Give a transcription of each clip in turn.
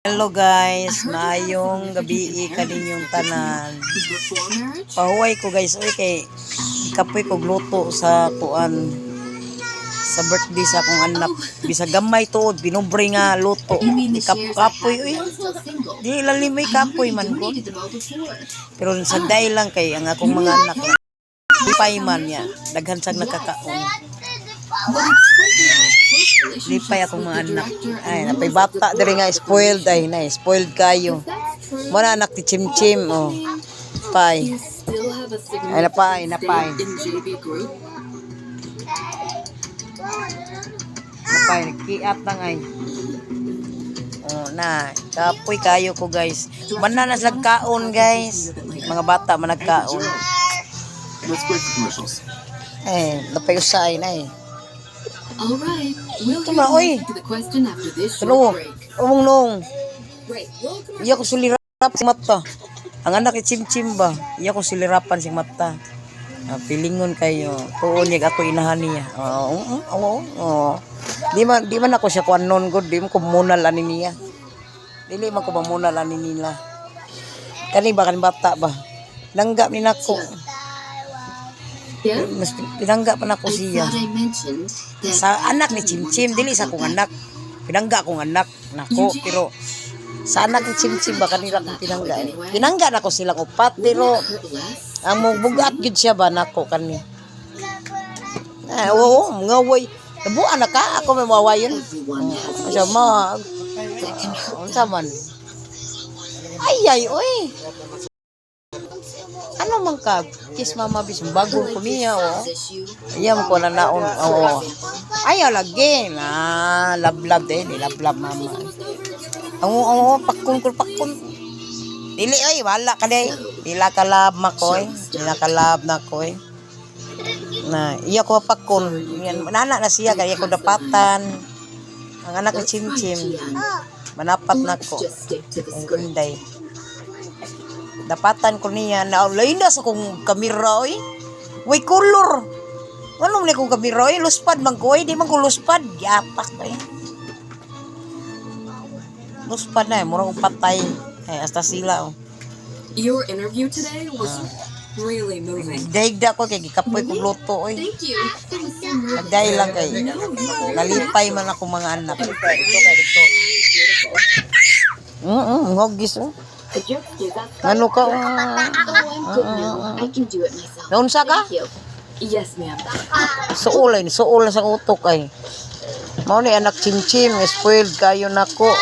Hello guys, maayong gabi kaninyong tanan. Before marriage? Pahuway ko guys, oy, kay kapoy ko luto sa kuan, sa birthday sa akong anak. Bisag gamay tuod, pinubre nga luto. You mean the shares I Kapoy had oy. when I was still single? Di lalim may I kapoy already man ko. donated them all before. Pero sa day lang kay ang akong mga anak. Lipay man niya, daghan sang nakakaon. But it's said you have close relationships Lipay akong with mga the anak. director Ay, and napay members of the bata diri board nga of the spoiled corporation. ay na, spoiled kayo. If that's true, Mo na anak ti Chimchim oh. Pay. you still have a Ay, napay, significant napay. stake in JB Group? Napay, nagkiat lang ay. Oh, na, kapoy kayo ko guys. Manan na sila kaon guys. Mga bata man nagkaon. Let's break the commercials. Eh, napay usay na eh. All right, we'll Ito hear na, the oy. answer to the question after this Tulo. short break. Umong nong. Great, roll commercial. Iya ko sulirap si mata. Ang anak ni Chimchim ba? Iya ko sulirapan si mata. Ah, pilingon kayo. Tuon niya ako inahan niya. Oo, oo, oo. Di man ako siya kuan nun good, di man ko munal ani niya. Dili man ko mamunal ani nila. Kani ba kan bata ba? Langgap ni nako. Yeah? Mas pinangga pa nako I siya. thought I mentioned that Sa I anak ni didn't wanna Chimchim, talk dili sa about akong that. anak. Pinangga akong anak nako, pero sa anak ni Chimchim ba kanila akong pinangga eh. Pinangga nako sila upat Wouldn't pero it hurt less? ang mo bugat gyud siya ba nako kani. Ah, oo, ngaway. Nabuan na ka ako may mawayon. Everyone has an Siya issue ma, that can hurt unsa man. Ay ay oy. Ano man ka? Kiss mama bis bago ko Like niya your oh. size issue. Iya mo ko na naon. For Oo. example, Ayaw lagi na love love eh, love love mama. Ang ang pakun ko pakun. Dili oy, wala ka day. Dila ka love makoy. Dila ka love na koy. Na, iya ko pakun. Yan, nana na siya kaya ko dapatan. Ang anak ni that's right, Chimchim, Jian. manapat na Let's ko. just stick to the Ang script. inday. Dapatan ko niya na lain na sa kong kamera oy. Way color. Ano man kong kamera oy, luspad man ko oy, di man ko luspad, giapak oy. Luspad na eh, murag og patay. Ay, hasta sila oh. Your interview today was really moving. Dahigda ko kay gikapoy kong luto oy. Thank you. It was so moving. Nagdahil lang kay No, you were very nalipay man natural. ako mga anak. And very beautiful. Ngogis oh. If you'll excuse us, Ano ka? oh, I'm good now. I can do it myself. Naunsa ka? Thank you. Yes, ma'am. Suol ay, suol sa utok ay. Mao ni anak Chimchim, spoiled kayo nako.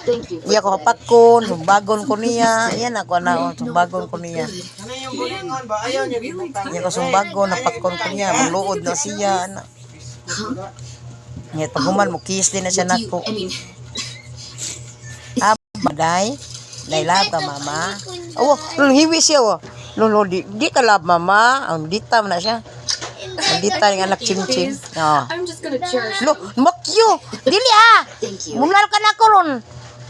Thank you for Iya ko today. hapakon, sumbagon ko niya. Iyan ako na, oh, sumbagon ko niya. Iya ko sumbagon, napakon ko niya, maluod na siya. Ana. Huh? Nga paghuman mo kiss din na siya What do you, nako. I mean, Ah, baday. Day love ka mama. Oh, lol hiwi siya oh. Lolo di, di ka love mama. Ang dita man na siya. Ang dita ng anak Chimchim. Oh. I'm just gonna cherish Lo, makyo. Dili ah. Thank you. Munal ka na ko ron.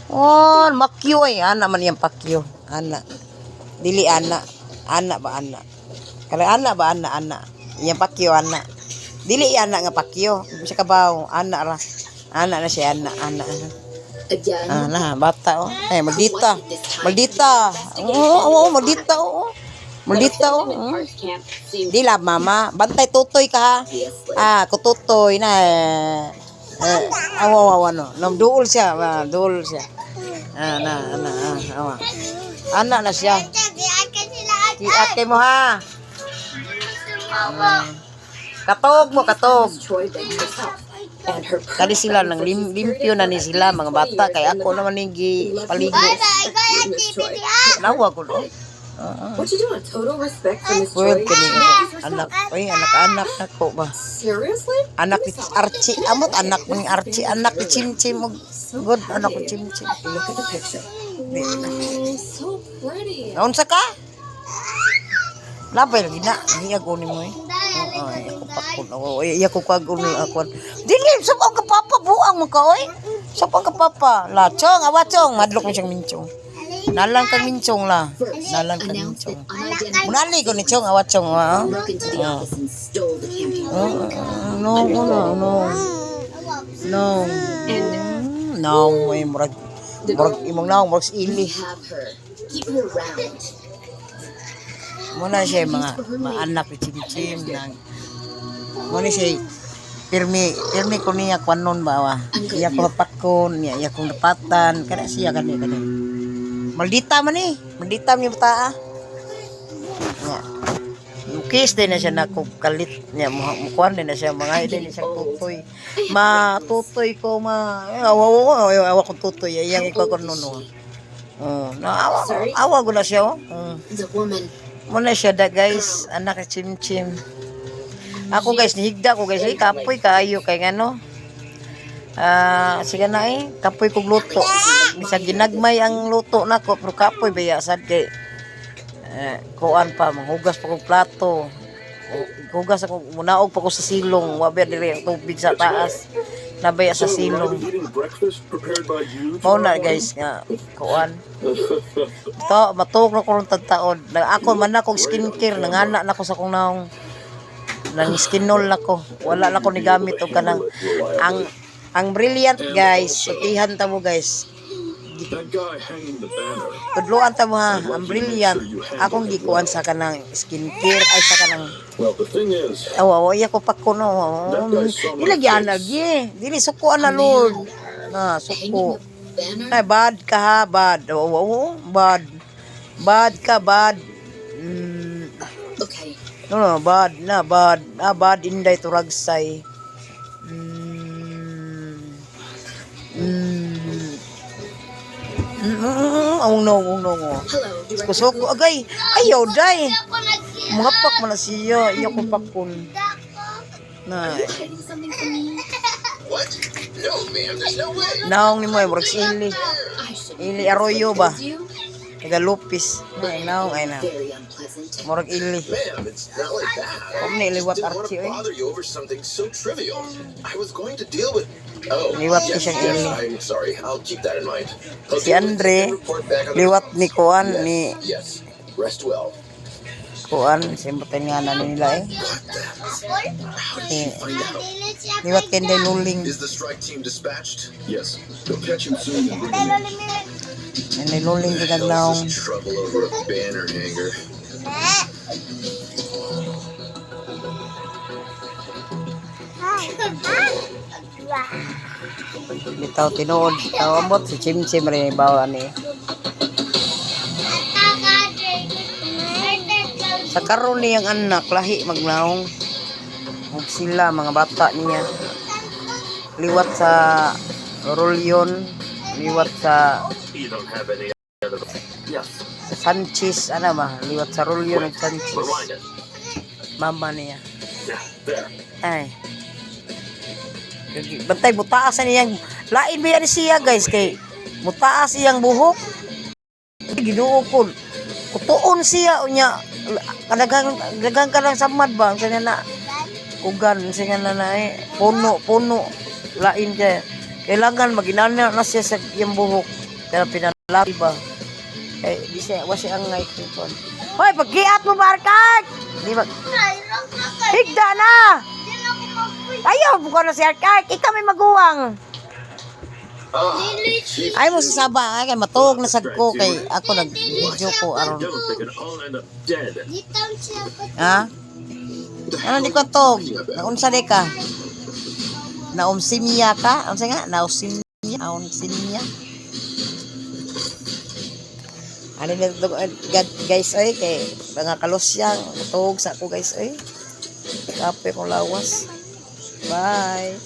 Oh, makyo ay. Ana man iyang pakyo. Ana. Dili ana. Ana ba ana? Kaya ana ba ana ana? Iyang pakyo ana. Dili ana nga pakyo. Siya kabaw. Ana ra. Ana na siya ana ana. Again, Ah, na bata oh. Eh maldita. Maldita. Oo, oo, maldita oo. Maldita oh. Parts camp seemed Di la mama, bantay tutoy ka ha. obviously. Ah, kututoy na. Eh, awa awa no. Nam duol siya, ah, duol siya. Ah, na, ana, ah, awa. Ana na siya. Kiate mo ha. Katog mo, katog. Miss Choi begged herself and her Kani sila nang limpyo na ni sila mga bata kay ako naman ning gi paligo. Miss Choi. Nawa ko no. What you doing? Total respect for Miss Well, Choi. kini She begs herself. anak, oy anak-anak nako ba. Seriously? Anak ni Archie, amot anak ni Archie, anak ni Chimchim, good anak ni Chimchim. Look at the picture. Oh, so pretty. Naunsa ka? Labay lagi na, hiyag ni mo eh. Oo, ay, ako pakon. Oo, ay, ako kag ako. Dili, sa ka papa buang mo ka oy. Sa ka papa. La chong, awa chong, madlok mo siyang minchong. Nalang kang minchong la. First, Nalang kang announced minchong. that unidentified Munali ko ni chong, awa chong, ah. broke into the office and stole the campaign playbook. No, no, no. No. And No, may murag The Murag girl, imong naong murag ili. have her. Keep her round. Mo na siya mga anak ni Chimchim nang mo ni siya pirmi pirmi ko niya kwanon ba wa. Iya ko pakon, niya iya kong napatan, kana siya kani kani. Maldita man eh. Maldita man yung bata ah. Nya. Lukis din na siya na kalit niya mukuan din na siya mga din na siya tutoy. Ma tutoy ko ma awa awa awa, awa kong tutoy iyang ikaw ko nuno. Oh, na awa awa ko na siya oh. The woman. Muna siya da guys, anak ni Chim Chim. Ako guys, nihigda ko guys, ay kapoy kaayo kay ngano. Ah, sige na eh, kapoy kog luto. Bisag ginagmay ang luto nako, pero kapoy baya sad kay eh, kuan pa, manghugas pa kog plato. Hugas ako, munaog pa ko sa silong, wa ba diri ang tubig sa taas. Nabaya sa So, will I silong. be eating breakfast prepared by you Mao tomorrow na morning? guys nga kuan. To matuok na ko ron taon. Ako man na kog skincare nangana na ko sa akong naong nang skinol na ko. Wala na ko ni gamit og kanang ang brilliant guys. Sutihan ta mo guys. That guy hanging the banner. Tudloan ta mo ha, ang brilliant. Akong gikuan sa kanang skincare ay sa kanang Well, the thing is, awa awa iya ko pa kuno. Dili gyud gi. Dili sukuan na Lord. Na Hanging suko. a banner. Ay, bad ka ha, bad. Oo, oo, bad. Bad ka, bad. Okay. No, no, bad na, bad. Ah, bad inday turagsay. Oh no, oh no, oh. Hello, Director Kusog ko, agay. Ayaw, day. Mga pak mo na siya. Iya ko pakon. Na, Are you hiding something from me? What? No, ma'am, there's no way. Naong ni mo ay murag si Ili. I shouldn't Ili be Arroyo ba? with you. Taga Lupis. Ay, naong ay na. Very unpleasant. Murag Ili. Ma'am, it's not like that. Huwag ni I liwat just didn't want Archie, to oy. bother you over something so trivial. I was going to deal with. Oh, Liwat yes, siyang yes, ili. I'm sorry. I'll keep that in mind. I'll Si deal with it Andre, and report back on the liwat ni results. Kuan, Yes, ni Yes. Rest well. Kuan, simbutan nga na nila eh. What the? How did Eh, she find out? Liwat kay Inday Luling. Is the strike team dispatched? Yes, they'll catch him soon and bring him in. Inday Luling The kay hell's naong. this trouble over a banner hanger? Bitaw tinuod. Taw ambot si Chim Chim rin bawa ni. Sa karon niyang anak lahi magnaong. Ug sila mga bata niya. Liwat sa Rolyon, liwat sa You don't have any other. Yes. Sanchez, ano ba? Liwat sa Rolyon ug Sanchez. Rewind it. Mama niya. Yeah, there. Ay. Bantay, mutaas na niyang, lain ba yan siya guys, kay mutaas iyang buhok. Ginoo ko. Kutuon siya, unya, kadaghang, daghang ka lang samad ba? Ang kanya na, kugan, siya na na eh, puno, puno, lain kaya. Kailangan maginana na siya sa iyang buhok. Kaya pinalaki ba? Eh, di siya, wa siya angay tipon. Hoy, pagkiat mo, Barkag! Di ba? Higda na! Ayaw, buka na si Arkak. Ikaw may maguwang. Ah, Chief Ay mo sa saba, ay kay matuog na sad ko kay ako nag-video ko aron. Don't, they could all end up dead. Ha? Ano di ko tog? Naunsa di ka? Naumsimya ka? Unsa nga? Nausimya? Naunsimya? Ano na to, guys oy kay mga kalosyang tuog sa ako guys oy. Kape kong lawas. Bye.